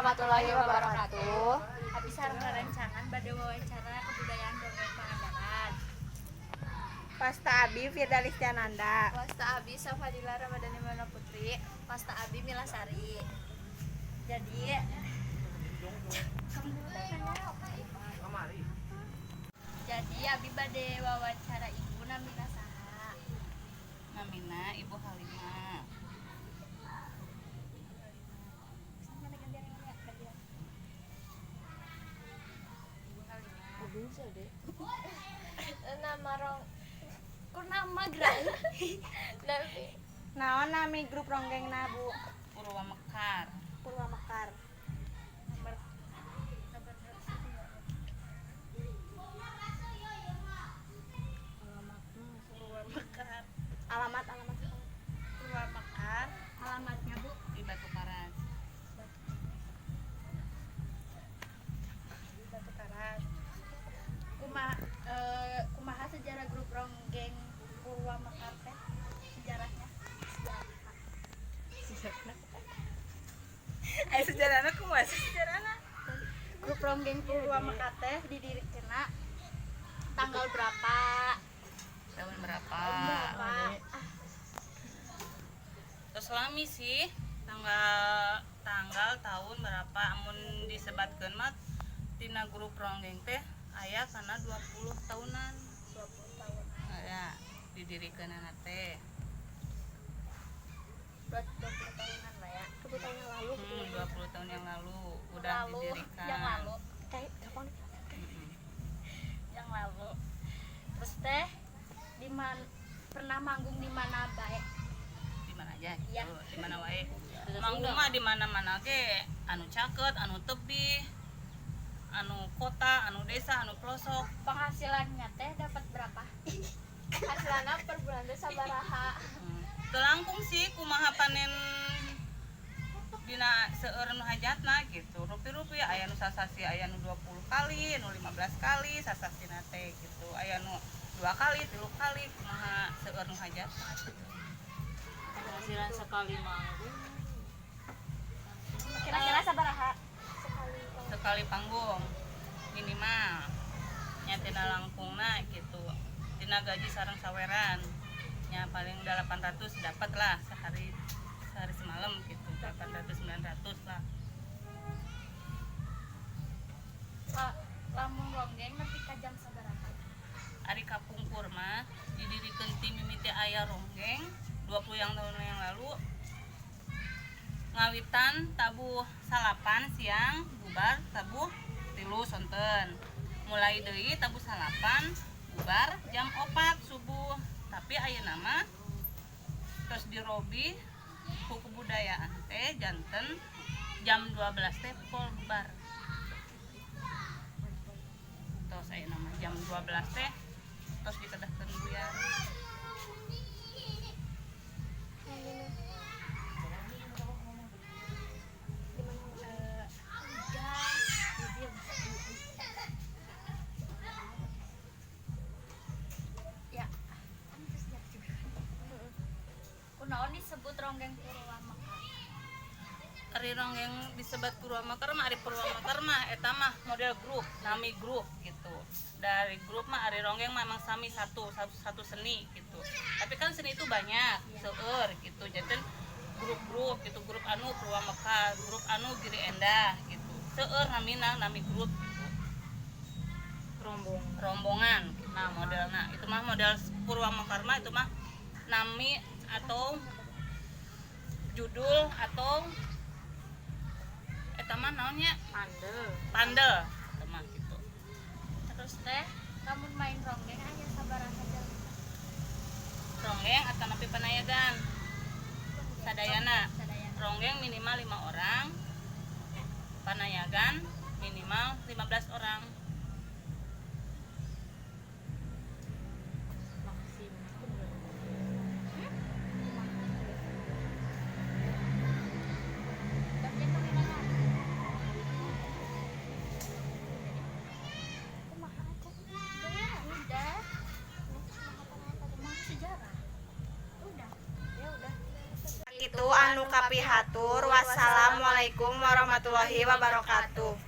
Warahmatullahi wabarakatuh. Abi sareng rerencangan bade wawancara kebudayaan dongeng Pangandaran. Wasta abi Firda Listiananda. Wasta abi Safadila Ramadhani Mana Putri. Wasta abi Milasari. Jadi abi bade wawancara ibu, namina saha? Namina Ibu Halimah. Mana gantian, gantian, gantian. Ibu Halimah. Nama rong Ku nama gerai. Nabi. Naon nami grup ronggeng na, Bu? Purwa Mekar. Purwa Mekar. Nomor nomor Purwa Mekar. Alamat alamat. Purwa Mekar. Alamatnya, Bu? Di Batu Karas. Batu Karas. Kumaha sejarah grup ronggeng Purwa Mekar teh? Sejarahnya. Sejarah. Eh, sejarahna kumaha sih sejarahna? Grup ronggeng Purwa Mekar teh didirikan tanggal berapa? Tahun berapa? Tahun berapa? Terus lami sih tanggal tanggal tahun berapa, amun disebatkeun mah tina grup ronggeng teh aya kana 20 tahunan. 20 tahun. Aya didirikeunana teh. 20 tahunan lah ya. 20 tahun yang lalu. 20 tahun yang lalu udah Lalu, didirikan. yang lalu, Kayak gampang. Yang lalu. Terus teh di mana pernah manggung, di mana bae? Di mana aja gitu? Iya. Di mana wae manggung mah, di mana-mana ge, anu caket, anu tebih, anu kota, anu desa, anu pelosok. Penghasilannya teh dapat berapa? Hasilna per bulan teh sabaraha? Teu langkung sih, kumaha panen dina seueur nu hajatna gitu. Rupi-rupi aya nu sasasi aya nu 20 kali, nu 15 kali sasasina teh gitu. Aya nu dua kali, tilu kali, kumaha seueur nu hajatna gitu. Penghasilan sekali manggung? Kira-kira sabaraha sekali? Sekali panggung minimal nya tina langkungna gitu, tina gaji sareng saweran nya paling 800 dapat lah sehari, sehari semalam gitu, 800 900 lah. Lamun ronggeng nepi ka jam sabaraha? Ari kapungkur mah didirikan ti mimiti aya ronggeng 20 yang tahun yang lalu, ngawitan tabuh 9 siang, bubar tabuh 3 sonten, mulai deui tabuh 9, bubar jam 4 subuh. Tapi ayeuna mah terus dirobi ku kebudayaan teh janten jam 12 teh pol bubar. Terus ayeuna mah jam 12 teh terus dikedahkeun buyar. Udah, diam. Ya, kan itu sejarah juga kan. Kunaon disebut ronggeng Purwa Mekar? Ari ronggeng disebut Purwa Mekar mah, ari Purwa Mekar mah eta mah model grup, nami grup gitu. Dari grup mah ari ronggeng mah emang sami satu satu, satu seni gitu. Tapi kan seni itu banyak, seueur gitu. Jadi grup-grup gitu, grup anu Purwa Mekar, grup anu Giri Endah gitu. Seueur namina, nami grup gitu. Rombong. Rombongan. Nah, modelna itu mah model Purwa Mekar mah itu mah nami atau judul atau eta mah naonnya? Pandel. Pandel eta mah gitu. Terus teh lamun main ronggeng aya sabaraha jalma? Ronggeng atau nepi panayagan sadayana? Sadayana. Ronggeng minimal 5 orang, panayagan minimal 15 orang. Maksimal. Gantian pemilihan. Kumaha aja? Udah. Kumaha sejarah? Udah. Ya udah. Itu anu anu kapihatur. Wassalamualaikum warahmatullahi wabarakatuh.